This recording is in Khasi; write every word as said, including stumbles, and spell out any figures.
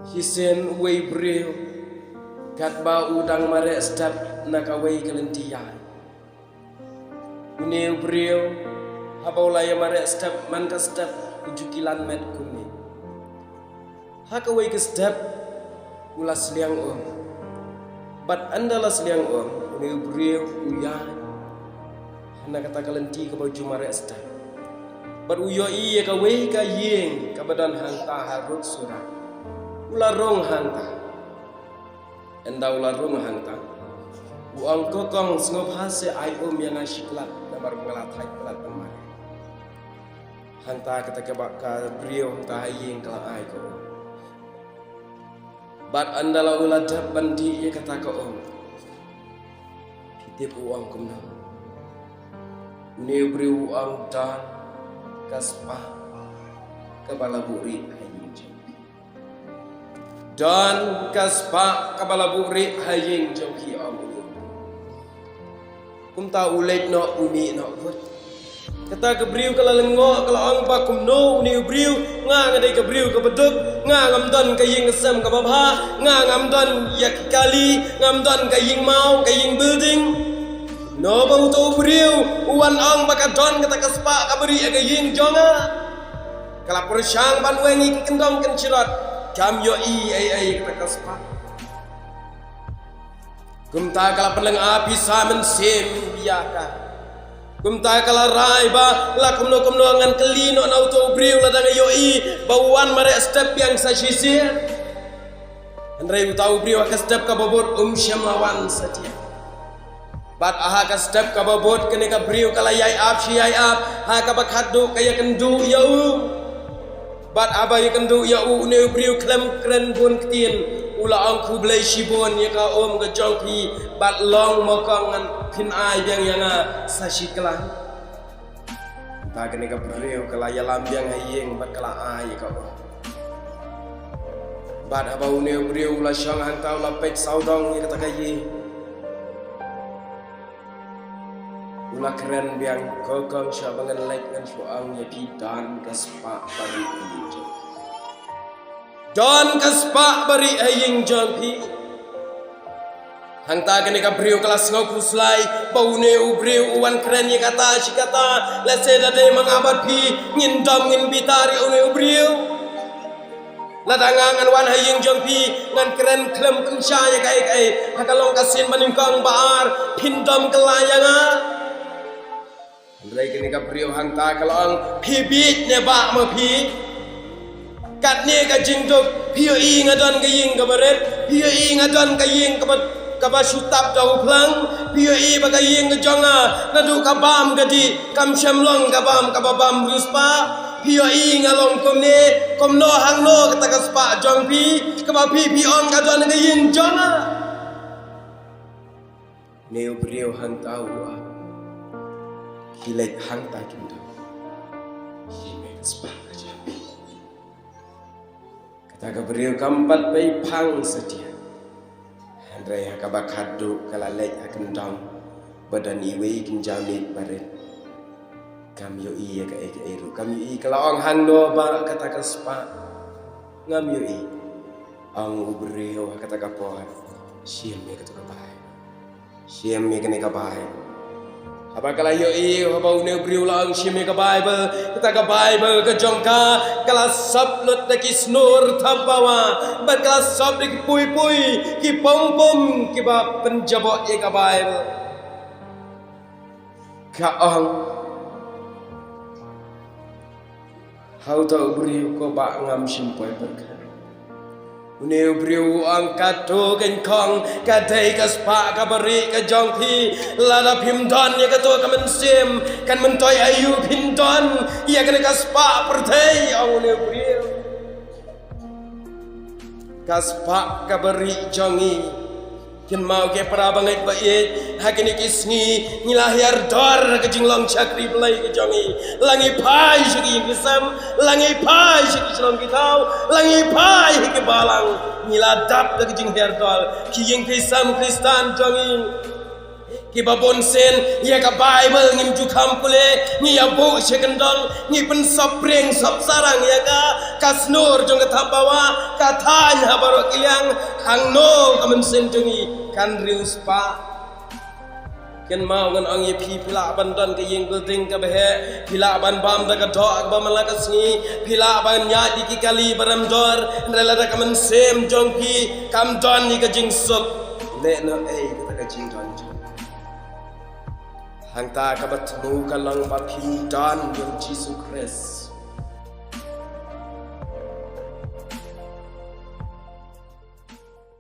Shisien uwei u briew katba u dang mareh step na kawei ka lynti ïaid. Une u briew haba u la ïa mareh step man ka step u ju kilan met kumne. Ha kawei ka step u la sliang um. Bad ynda la sliang um une u briew u ïaid ha na kata ka lynti kaba u ju mareh step. Bad u ïohi ïa kawei ka ïing kaba don hangta ha rud surok. U la rung hangta. Ynda u la rung hangta u ong, ko kong, sngewbha seh ai um ïa nga shi klat namar ba nga la thait palat ban mareh. Hangta kata kaba ka briew hangta ha ïing ka la ai ka um. Bad ynda la u la dep ban dih ïa kata ka um, phi tip u ong kumno? Une u briew u ong, don ka spah kaba la buhrieh ha ïing jong phi. Don ka spah kaba la buhrieh ha ïing jong phi, ong une u briew. Kumta u leit noh u mih noh wut. Kata ka briew ka la lyngngoh ka la ong, ba kumno une u briew, nga nga dei ka briew kaba duk, nga ngam don ka ïing ka sem kaba bha, nga ngam don ïa ki kali, ngam don ka ïing maw, ka ïing building. Kumno ba uto u briew u wan ong ba ka don kata ka spah kaba rieh ha ka ïing jong nga? Ka la pyrshang ban weng ïa ki kyndong kynshrot, kam ïohi ei ei kata ka spah. Kumta ka la pynlyngngoh pisa mynsiem ïa ka. Kumta ka la rai ba la kumno kumno ngan kylli noh na uto u briew lada nga ïohi ba u wan mareh step biang sa shisien. Hynrei uta u briew ha ka step kaba bud um shym la wan satia. Bad ha ka step kaba bud kane ka briew ka la ïai ap shi ïai ap, ha kaba khatduh ka ïakynduh ïa u. Bad haba ïakynduh ïa u, une u briew khlem kren bun ktien u la ong, khublei shibun ïa ka um ka jong phi, bad long mo kong, ngan phin ai biang ïa nga sa shi klan. Te kane ka briew ka la ïalam biang ha ïing bad ka la ai ïa ka um. Bad haba une u briew u la shong hangta u la peit sawdong ïa kata ka ïing. U la kren biang, ko kong, shuwa ba ngan leit ngan shu ong ïa phi, don ka spah ba rieh ha ïing jong phi. Don ka spah ba rieh ha ïing jong phi. Hangta kane ka briew ka la sngew khuslai ba une u briew u wan kren ïa kata shi kata. Lehse da dei ma nga bad phi ngin dom ngin bitar ïa une u briew. Lada nga ngan wan ha ïing jong phi ngan kren khlem pynshai ïa kaei kaei. Ha ka long ka sien ba nyngkong ba ar phin dom kylla ïa nga. Hynrei kane ka briew hangta ka la ong, phi bieit ne bah ma phi? Katne ka jingduk, phi ïohi nga don ka ïing kaba rit, phi ïohi nga don ka ïing kaba, kaba shu tap da u phlang, phi ïohi ba ka ïing ka jong nga naduh ka bam ka dih kam shym long ka bam kaba bam riewspah. Phi ïohi nga long kumne, kumno hangno kata ka spah jong phi kaba phi phi ong ka don ka ïing jong nga? Une u briew hangta u ong, khie leit hangta kin dom. Shim ïa ka spah ka jong phi. Kata ka briew kam pat pei phang satia. Hynrei ha kaba khatduh ka la leit ha kyndong ba don iwei i kynja miet ba rit. Kam ïohi ïa kaei kaei ruh, kam ïohi. Ka la ong, hangno bah kata ka spah? Ngam ïohi. Ong u briew ha kata ka por, shim ïa kata ka Baibl. Shim ïa kane ka Baibl. Haba ka la ïohi, haba une u briew u la ong shim ïa ka Baibl, kata ka Baibl ka jong ka ka la sop lut da ki snor thapbawa bad ka la sop da ki puipui, ki pompom kiba pynjaboh ïa ka Baibl. Ka ong ha uta u briew, ko bah, ngam shym poi pyrkhat. Une u briew u ong, kato keiñ kong ka dei ka spah kaba rieh ka jong phi. Lada phim don ïa kato ka mynsiem, kan myntoi aïu phin don ïa kane ka spah pyrthei, ong une u briew. Ka spah kaba rieh jong ngi. Kynmaw ko para bangeit ba ïeit, ha kine ki sngi ngi la hiar dor ha ka jinglong shakri Blei ka jong ngi. La ngi phai sha ki ïing ki sem, la ngi phai sha ki shnong ki thaw, la ngi phai ha ki balang. Ngi la dap da ka jinghiar dor ki ïing ki sem Khristan jong ngi. Kiba bun sien ïa ka Baibl ngim ju kham pule, ngi ïa buh sha kyndong, ngi pynsop pring sop sarang ïa ka, ka snor jong ka thapbawa ka thaiñ ha baroh ki liang. Hangno ka mynsiem jong ngi kan riewspah? Kynmaw ngan ong ïa phi, phi lah ban don ka ïing building kaba heh, phi lah ban bam da ka doh kaba man la ka sngi, phi lah ban ïaid ïa ki kali ba rem dor, hynrei lada ka mynsiem jong phi kam don ïa ka jingsuk, lehnohei kata ka jingdon jong phi? Hangta kaba thmu ka long ba phin don ïa u Jisu Khrist